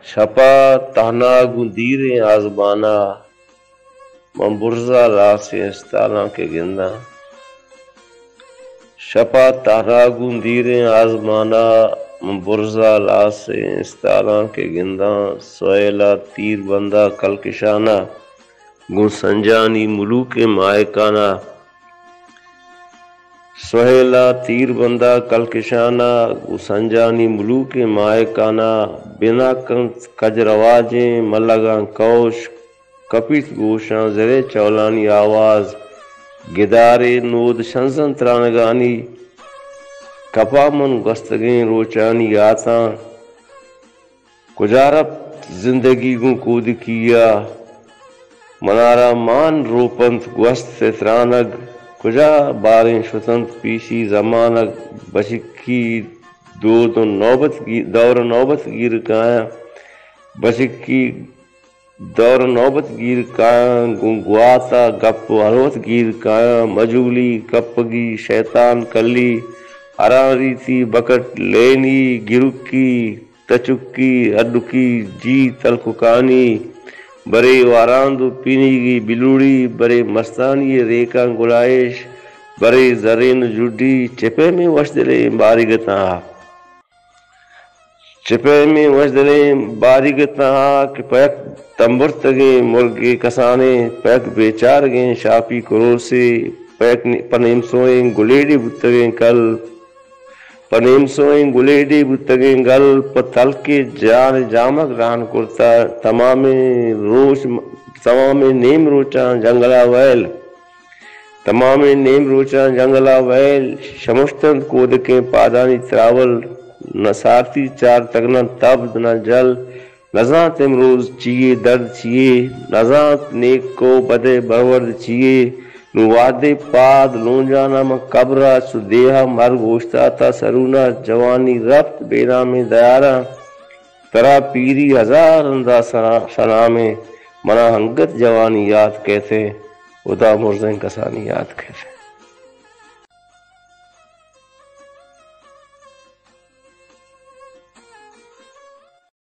شپا تہنا گوں دیریں آزمانا، من برزا لاسیں استالاں کہ گنداں۔ شپا تہنا گوں دیریں آزمانا، من برزا لاسیں استالاں کہ گنداں۔ سہیلا تیر بندا کلکشانا، گوں سنجانی ملوکیں ماہکانا۔ سہیلا تیر بندا کلکشانا، گوں سنجانی ملوکیں ماہکانا۔ بنا کنت کج رواجیں ملگاں کوش، کپیت گوشاں زرے چولانی آواز۔ گدارے نود شنزن ترانگانی، کپا من گوستگیں روچانی یاتاں۔ کجا رپت زندگی گوں کودکی ءَ؟ منارا مان روپنت گوست ءِ ترانگ، کجا باریں شتنت پیشی زمانگ۔ بچکی دود ءُ نوبت گی-، دور ءُ نوبت گیر کایاں، بچکی دور ءُ نوبت گیر کایاں، گوں گوات ءَ گپ ءُ ہلوت گیر کایاں۔ مجولی، کپگی، شیطان کلی، ہران ریتی، بکٹ لینی، گرکی، تچکی، ہڈکی، جی تلککانی، برے واراند ءُ پینیگی بلوڑی، برے مستانی ءِ ریکاں گلائیش، برے زرین ءُ جڈی۔ چہ پیمیں وشدلیں باریگ ءِ تہا، چہ پیمیں وشدلیں باریگ ءِ تہا کہ پہ یک تمبرتگیں مرگے کسانیں، پہ یک بیچارگیں شاپی کروسے، پہ یک نی-، پہ نیمسوئیں گلیڈے بوتگیں کل، پہ نیمسوئیں گلیڈے بوتگیں گل، پہ تلکے جان ءِ جامگ رہن کرتہ۔ تمامیں روچ، تمامیں نیم روچاں جنگل ءَ ویل، تمامیں نیم روچاں جنگل ءَ ویل، شمشتنت کودکیں پادانی تراول۔ نہ سارتی چارتگ، نہ تبد، نہ جل۔ نزانت امروز چیے، درد چیے، نزانت نیک ءُ بد ءِ برورد چیے۔ نوں وہدے پاد لونجاناں من قبر ءَ، چو دیہہ مرگ اوشتاتہ سرون ءَ۔ جوانی رپت بے نامیں دیاراں، ترا پیری ہزار رندا سرا-، سلامیں۔ منا انگت جوانی یات کئیت ءُ ہدا مرزیں کسانی یات کئیت۔